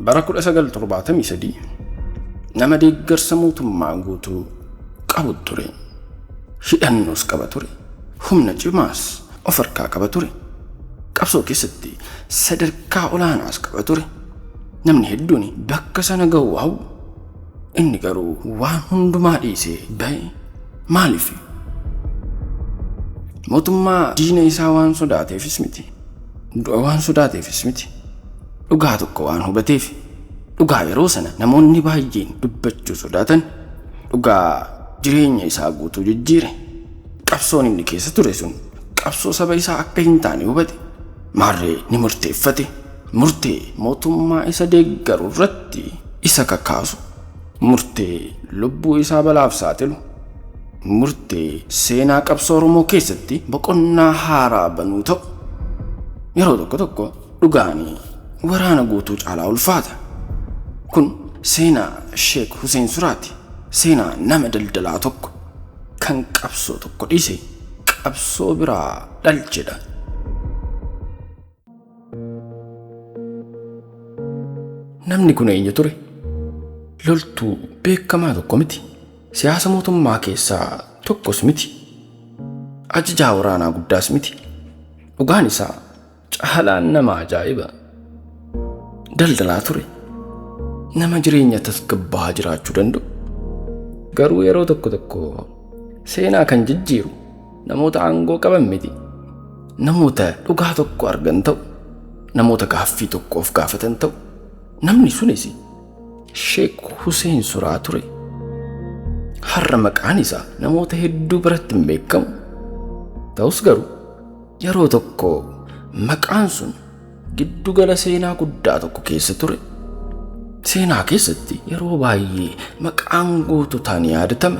Bara 1973 nama deeggarsa mootummaa guutuu qabu ture. Hidhannoos qaba ture. Humna cimaas of harkaa qaba ture. Qabsoo keessatti sadarkaa olaanaas qaba ture. Namni hedduun bakka sana ga'u hawwu. Inni garuu waan hundumaa dhiisee ba'e. Maaliif? Mootummaa diina isaa waan sodaateefis miti. Du'a waan sodaateefis miti. Dhugaa tokko waan hubateef. Dhugaa yeroo sana namoonni baay'een dubbachuu sodaatan. Dhugaa jireenya isaa guutuu jijjiire. Qabsoon inni keessa ture sun qabsoo saba isaa akka hin taane hubate. Maarree ni murteeffate. Murtee mootummaa isa deeggaru irratti isa kakaasu. Murtee lubbuu isaa balaaf saaxilu. Murtee seenaa qabsoo Oromoo keessatti boqonnaa haaraa banuu ta'u. Yeroo tokko tokko dhugaanii waraana guutuu caalaa ulfaata. Kun seenaa Sheek Huseen Suraati. Seenaa nama daldalaa tokko kan qabsoo tokko dhiise qabsoo biraa dhalchedha. Namni kun eenyu ture? Loltuu beekamaa tokko miti. Siyaasa mootummaa keessaa tokkos miti. Ajajaa waraanaa guddaas miti. Dhugaan isaa caalaan nama ajaa'iba. Daldalaa ture. Nama jireenya tasgabbaa'aa jiraachuu danda'u. Garuu yeroo tokko tokko seenaa kan jijjiiru namoota aangoo qaban miti. Namoota dhugaa tokko argan ta'u. Namoota gaaffii tokko of gaafatan ta'u. Namni sunis Sheek Huseen Suraa ture. Har'a maqaan isaa namoota hedduu biratti hin beekamu. Ta'us garuu yeroo tokko maqaan sun giddugala seenaa guddaa tokko keessa ture. Seenaa keessatti yeroo baay'ee maqaan goototaa ni yaadatama.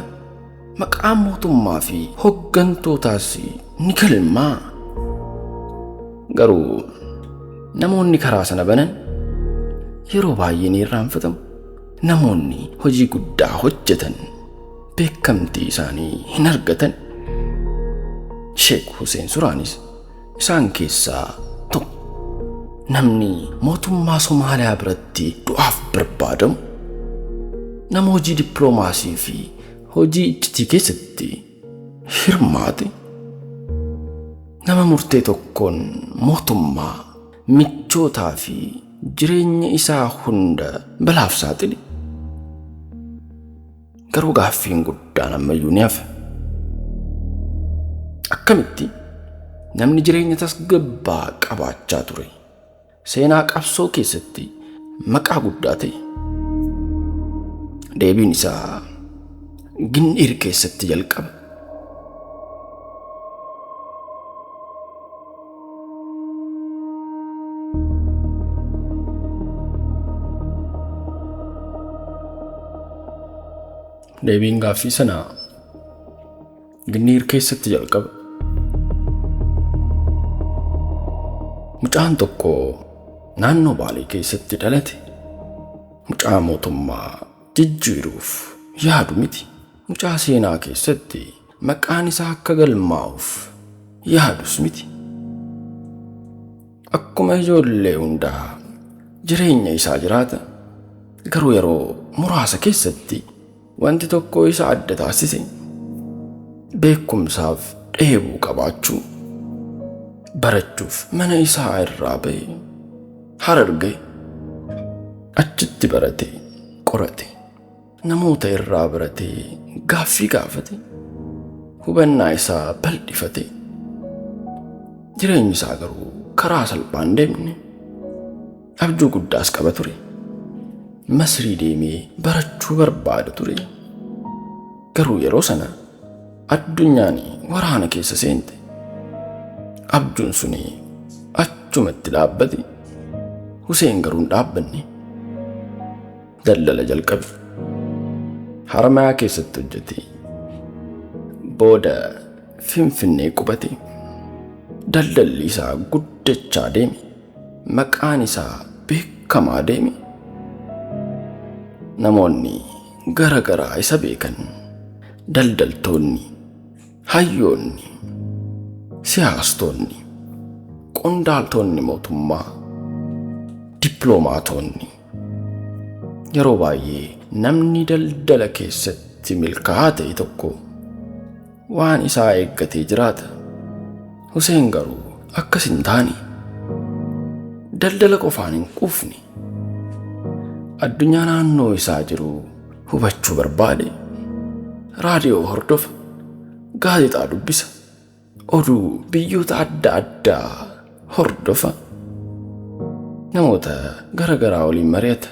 Maqaan mootummaa fi hoggantootaas ni galmaa. Garuu namoonni karaa sana banan yeroo baay'ee ni irraanfatamu. Namoonni hojii guddaa hojjetan beekamtii isaanii hin argatan. Sheek Huseen Suraanis isaan keessaa tokko. Namni mootummaa Somaaliyaa biratti du'aaf barbaadamu, nama hojii dippiloomaasii fi hojii iccitii keessatti hirmaate, nama murtee tokkoon mootummaa, michootaa fi jireenya isaa hunda balaaf saaxile. Garuu gaaffiin guddaan ammayyuu ni hafe. Akkamitti namni jireenya tasgabbaa qabaachaa ture seenaa qabsoo keessatti maqaa guddaa ta'e? Deebiin isaa Gindhiir keessatti jalqaba. Deebiin gaaffii sanaa Gindhiir keessatti jalqaba. Mucaan tokko naannoo Baalee keessatti dhalate. Mucaa mootummaa jijjiiruuf yaadu miti. Mucaa seenaa keessatti maqaan isaa akka galmaa'uuf yaadus miti. Akkuma ijoollee hundaa jireenya isaa jiraata. Garuu yeroo muraasa keessatti wanti tokko isa adda taasise. Beekumsaaf dheebuu qabaachuu. Barachuuf mana isaa irraa ba'e. Harar ga'e. Achitti barate, qorate. Namoota irraa barate, gaaffii gaafate. Hubannaa isaa bal'ifate. Jireenyi isaa garuu karaa salphaan deemne. Abjuu guddaas qaba ture. Masrii deemee barachuu barbaada ture. Garuu yeroo sana addunyaan waraana keessa seente. Abjuun suni achumatti dhaabbate. Huseen garuu hin dhaabbanne. Daldala jalqabe. Haramayaa keessatti hojjete. Booda Finfinnee qubate. Daldalli isaa guddachaa deeme. Maqaan isaa beekamaa deeme. Namoonni gara garaa isa beekan. Daldaltoonni, hayyoonni, siyaastonni, qondaaltonni mootummaa, dippiloomaatonni. Yeroo baay'ee namni daldala keessatti milkaa'aa ta'e tokko waan isaa eeggatee jiraata. Huseen garuu akkas hin taane. Daldala qofaan hin quufne. Addunyaa naannoo isaa jiru hubachuu barbaade. Raadiyoo hordofa, gaazexaa dubbisa, oduu biyyoota adda addaa hordofa, namoota gara garaa waliin mari'ata.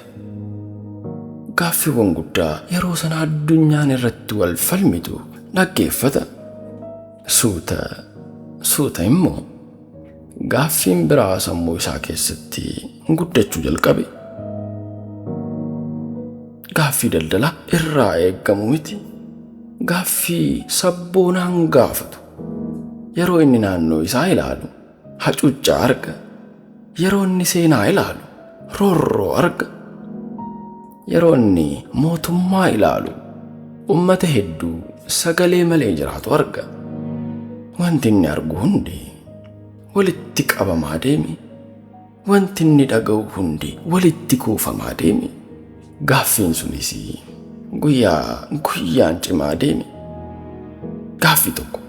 Gaaffiiwwan guddaa yeroo sana addunyaan irratti wal falmitu dhaggeeffata. Suuta suuta immoo gaaffiin biraa sammuu isaa keessatti guddachuu jalqabe. Gaaffii daldalaa irraa eeggamu miti. Gaaffii sabboonaan gaafatu. Yeroo inni naannoo isaa ilaalu hacuuccaa arga. Yeroo inni seenaa ilaalu roorroo arga. Yeroo inni mootummaa ilaalu ummata hedduu sagalee malee jiraatu arga. Wanti inni argu hundi walitti qabamaa deeme. Wanti inni dhaga'u hundi walitti kuufamaa deeme. Gaaffiin sunis guyyaa guyyaan cimaa deeme. Gaaffii tokko,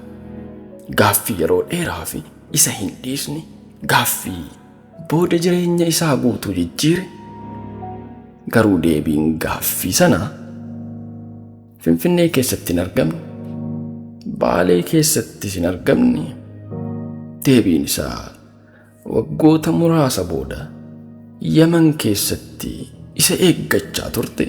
gaaffii yeroo dheeraa fi isa hin dhiisne, gaaffii booda jireenya isaa guutuu jijjiire. Garuu deebiin gaaffii sanaa Finfinnee keessatti hin argamne, Baalee keessattis hin argamne. Deebiin isaa waggoota muraasa booda Yaman keessatti isa eeggachaa turte.